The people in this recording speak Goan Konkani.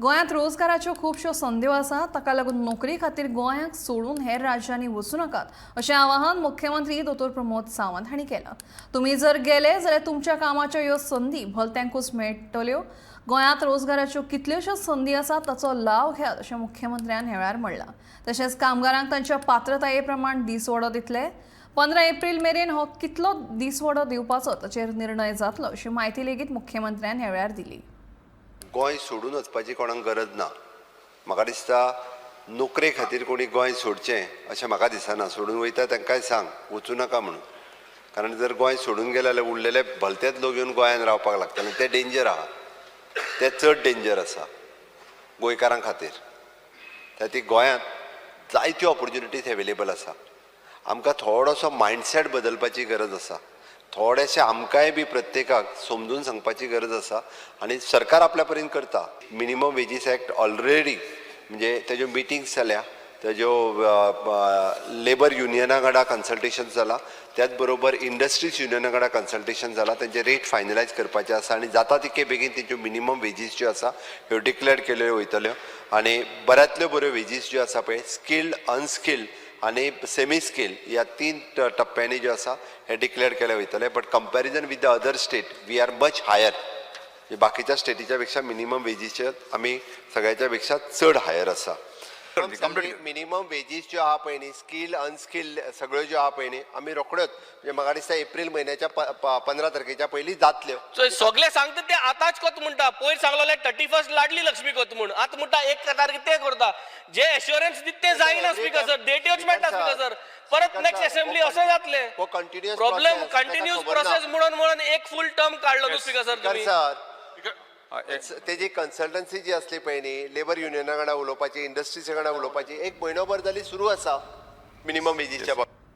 गोंयांत रोजगाराच्यो खुबश्यो संद्यो आसात. ताका लागून नोकरी खातीर गोंयाक सोडून हेर राज्यांनी वचूं नाकात, अशें आवाहन मुख्यमंत्री दोतोर प्रमोद सावंत हांणी केलां. तुमी जर गेले जाल्यार तुमच्या कामाच्यो ह्यो संदी भलत्यांकूच मेळटल्यो. गोंयांत रोजगाराच्यो कितल्योश्योच संदी आसात, ताचो लाव घेयात, अशें मुख्यमंत्र्यान ह्या वेळार म्हणलां. तशेंच कामगारांक तांच्या पात्रताये प्रमाण दिसवडो दितले. 15 एप्रील मेरेन हो कितलो दिसवडो दिवपाचो ताचेर निर्णय जातलो, अशी म्हायती लेगीत मुख्यमंत्र्यान ह्या वेळार दिली. गोंय सोडून वचपाची कोणाक गरज ना. म्हाका दिसता, नोकरे खातीर कोणी गोंय सोडचें अशें म्हाका दिसना. सोडून वयता तांकांय सांग, वचूं नाका म्हणून. कारण जर गोंय सोडून गेले जाल्यार उरलेले भलतेच लोक येवन गोंयान रावपाक लागतले. ते डेंजर आहा, ते चड डेंजर आसा गोंयकारां खातीर. त्या ती गोंयांत जायत्यो ऑपॉर्च्युनिटीज एवेलेबल आसा. आमकां थोडोसो मायंडसेट बदलपाची गरज आसा. थोडेशें आमकांय बी प्रत्येकाक समजून सांगपाची गरज आसा आनी सरकार आपल्या परीन करता. मिनिमम वेजीस एक्ट ऑलरेडी म्हणजे तेज्यो मिटिंग्स जाल्या, तेज्यो लेबर युनियना वांगडा कन्सल्टेशन जाला, त्याच बरोबर इंडस्ट्रीज युनियना वांगडा कन्सल्टेशन जाला. तेंचे रेट फायनलायज करपाचे आसा आनी जाता तितके बेगीन तेंच्यो मिनिमम वेजीस ज्यो आसा ह्यो डिक्लेअर केल्यो वयतल्यो आनी बऱ्यांतल्यो बऱ्यो वेजीस ज्यो आसा पळय, स्किल्ड, अनस्किल्ड आनी सेमी स्किल ह्या तीन टप्प्यांनी ज्यो आसा हे डिक्लेअर केले वयतले. But comparison with the other state, we are much higher. बाकीच्या स्टेटीच्या पेक्षा मिनिमम वेजीचे आमी सगळ्याच्या पेक्षा चड हायर आसा. मिनिमम वेजीस ज्यो आहा पळय न्ही, स्किल्ड, अनस्किल्ड सगळ्यो ज्यो आहा पळय न्ही, आमी रोखड्योच, म्हणजे म्हाका दिसता एप्रील म्हयन्याच्या 15 तारखेच्या पयलीं जातल्यो. सो सगळे सांगता ते आतांच कोत म्हणटा. पयर सांगलेले 31st लाडली लक्ष्मी कोत म्हूण, आतां म्हणटा 1 तारखे ते करता. जे एश्योरन्स दित ते जायना स्पीकर सर. डेट्योच मेळटा स्पीकर सर. परत नेक्स्ट असेंब्ली अशें जातलें. हो continuous problem process, ताका कंटिन्युअस खबर ना. प्रोसेस म्हणून म्हणून एक फूल टर्म काडलो न्हू स्पीकर सर तुम्ही. सर, तेजी कन्सल्टन्सी जी असली पळय न्ही, लेबर युनियना वांगडा उलोवपाची, इंडस्ट्रीज वांगडा उलोवपाची, एक म्हयनोभर जाली सुरू आसा मिनिमम वेजीसच्या बाबतीत.